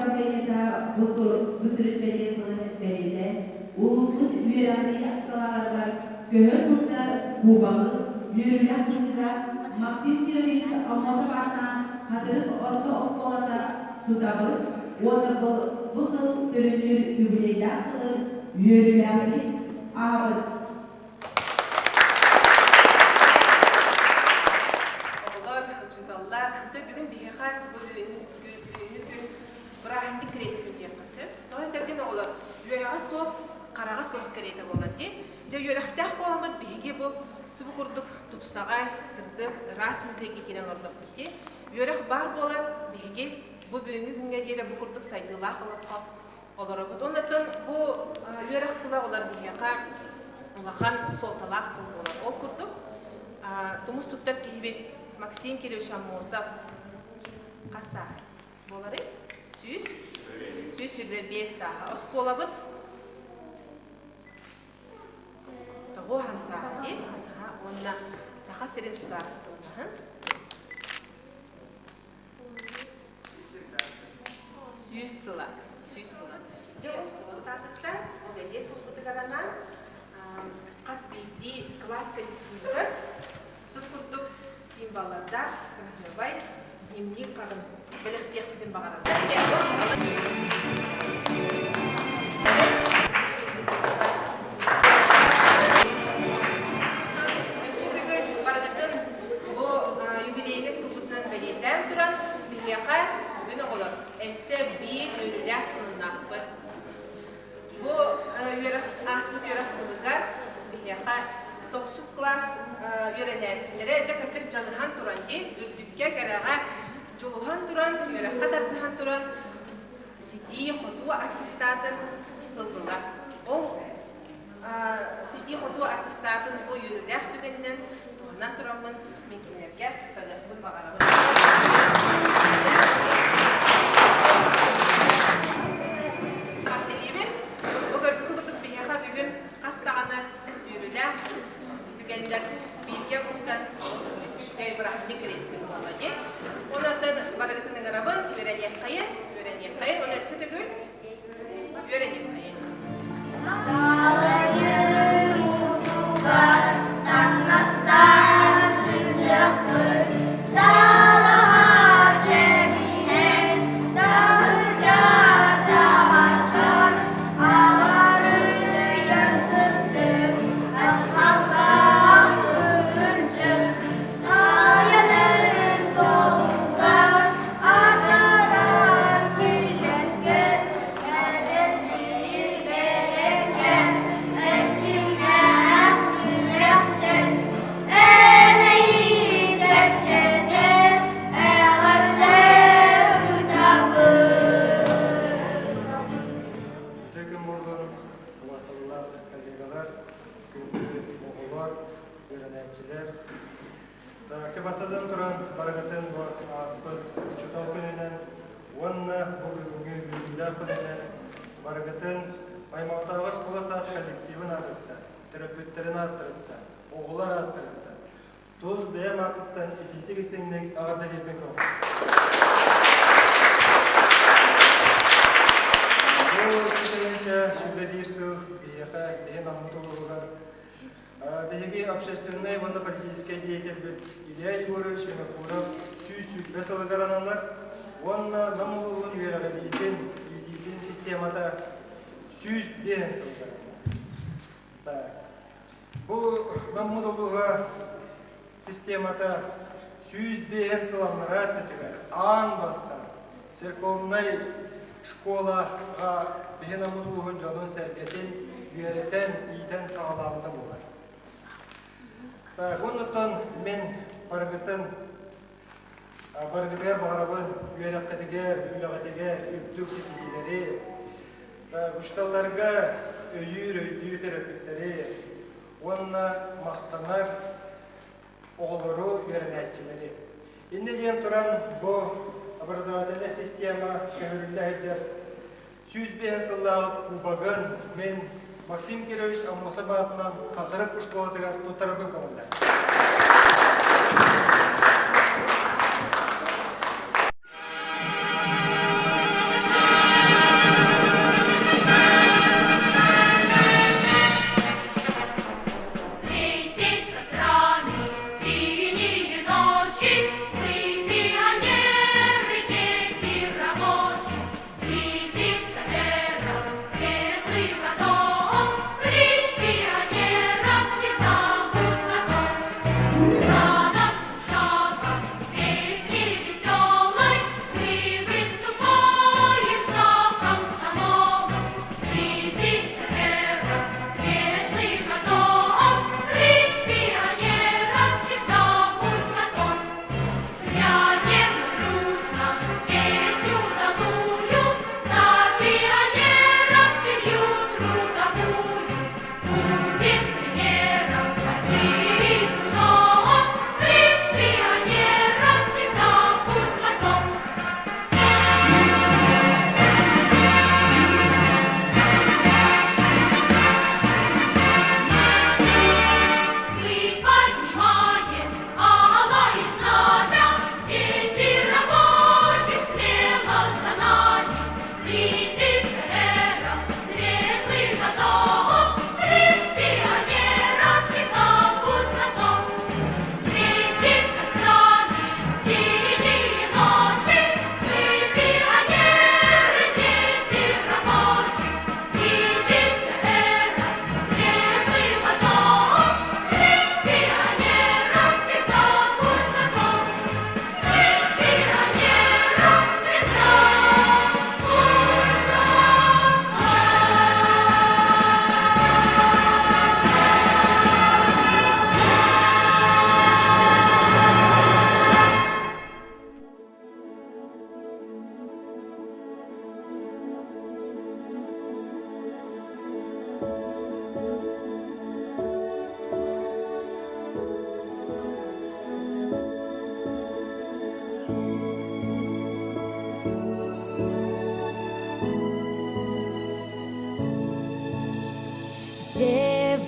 управлениета бу сүрүн бэлиэ сылын бэлиэтээн, улууспут үөрэҕирии салааларыгар көһө сылдьар Кубогы үөрүүлээх быһыыга Максим Кирович Аммосов аатынан Хатырык орто оскуолата тутабыт уонна бу сыл сүрүннүүр юбилейдаах сылын үөрүүлээхтик ааҕабыт. Оҕолор, учууталлар, бүгүн биһиэхэ бу бүгүҥҥү күн бырааһынньык кэриэтэ күн диэххэ сөп. Тоҕо этэргин оҕолор, үөрэҕэ суох, хараҕа суох кэриэтэ буолар дии. Дьэ үөрэхтээх буоламмыт биһиги бу субу курдук тупсаҕай, сырдык, ыраас музейга киирэн олордохпут дии. Үөрэх баар буолан биһиги бу бүгүҥҥү күҥҥэ диэри бу курдук сайдыылаах олоххо олоробут. Оннуттан бу үөрэх сыла олор биһиэхэ улахан суолталаах сыл буолар. Ол курдук тумус туттар киһибит Максим Кириллович Аммосов хас сааһа буоларый? 125 сааһа. Оскуолабыт тоҕуоһан сааһа дии. Уонна Саха сирин судаарыстыбаннаһын 100 сыла. 100 сыла. Дьэ, оскуола аатыттан бэлиэ сылбытыгар анаан хас биирдии кылаас коллективыгар сур курдук символлардаах кыраһыабай дневник хаҕын бэлэхтиэхпитин баҕарабыт. Өссө төгүл барыгытын бу юбилейнай сылбытынан бэлиэтээн туран, биһиэхэ бүгүн оҕолор өссө биир үөрүүлээх сонуннаахпыт. Бу үөрэх ааспыт үөрэх сылыгар биһиэхэ тохсус кылаас үөрэнээччилэрэ дьэ кырдьык дьаныһан туран дии, үрдүккэ, кэрэҕэ дьулуһан туран, үөрэххэ тардыһан туран ситии-хотуу аттестатын ыллылар. Ол ситии-хотуу аттестатын бу үөрүүлээх түгэнинэн туһанан тураммын мин кинилэргэ туттарыахпын баҕарабын. Эҕэрдэлиибин. Бу көрбүт курдук биһиэхэ бүгүн хас даҕаны үөрүүлээх түгэннэр бииргэ устан үчүгэй бырааһынньык кэриэтин буолла дии. Онон барыгытын ыҥырабын, үөрэниэххэйин, үөрэниэххэйин, уонна өссө төгүл үөрэниэххэйин. Далайым утугар таҥастаан сыһыахпын, далаһа кэбиһэн, таһырдьа таһардан, аларыйан сыстым, тапталлаах ынчык, тайанын суолугар атаарар силлэккэр, эдэрдиир бэлэҥҥэр, эрчимнээх сүрэхтэр, эн эйиин чэпчэтэр, эҕэрдэ ыытабын. Үтүө күн буоллун, убастабыллаах коллегалар, күндү оҕолор, үөрэнээччилэр. Так, бастатан туран барыгытын бу ааспыт учуутал күнүнэн уонна бу бүгүҥҥү үөрүүлээх күнүнэн барыгытын Маймаҕатааҕы школа-сад коллективын аатыттан, төрөппүттэрин ааттарыттан, оҕолор ааттарыттан тус бэйэм ааппыттан итиитик истиҥник эҕэрдэлиирбин көҕүлүүбүн. Бу 2021 сыл биһиэхэ биһи Наммыт улууһугар биһиги общественнай уонна политическай деятельбит Илья Егорович Винокуров 120 сылыгар ананар уонна Нам улууһун үөрэҕириитин, иитиитин системата 105 сылыгар ананар. Бу Наммыт улууһа системата 105 сыл аннараа өттүтүгэр аан бастаан церковнай школаҕа биһи Наммыт улууһун дьонун-сэргэтин үөрэтэн, иитэн саҕалаабыта буолар. Так, оннуттан мин барыгытын барыгытыгар баҕарабын үөрэххитигэр, үлэҕитигэр үрдүк ситиһиилэри, учууталларга өйүүр, өйдүүр төрөппүттэри уонна махтанар оҕолору, үөрэнээччилэри. Инньэ диэн туран бу образовательнай система көһөрүллэ сылдьар 105 сыллааҕы кубогын мин Максим Кирович Аммосов аатынан Хатырык школатыгар туттарарбын көҥүллээн.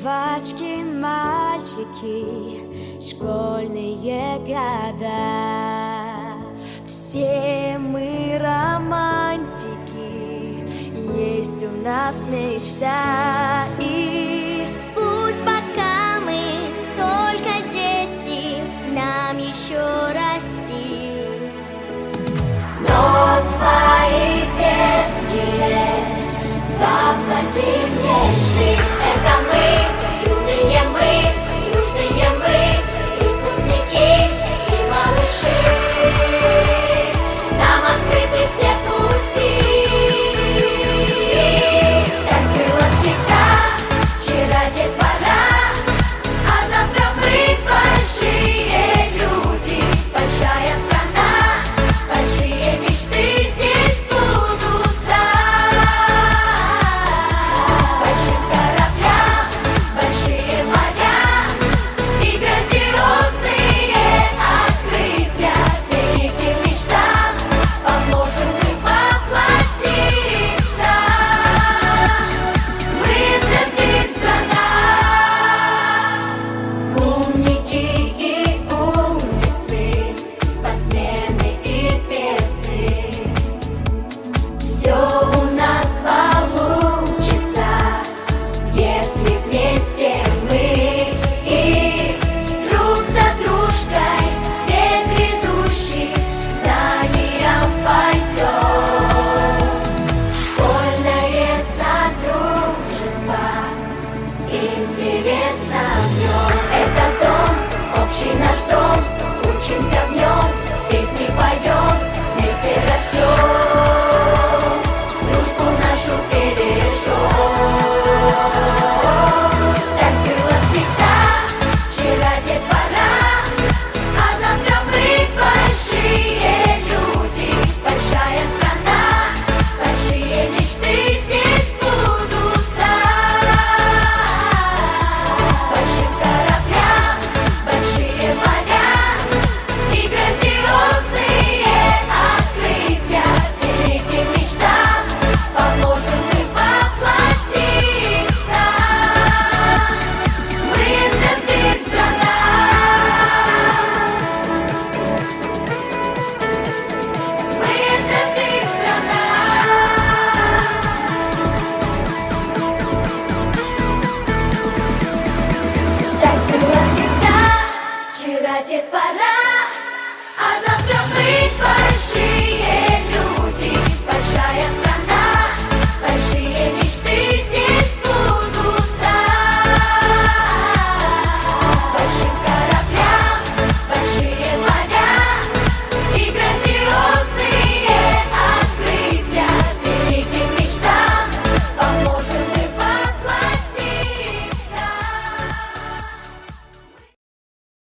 Девочки, мальчики, школьные года. Все мы романтики, есть у нас мечта. И пусть пока мы только дети, нам еще расти. Но свои детские.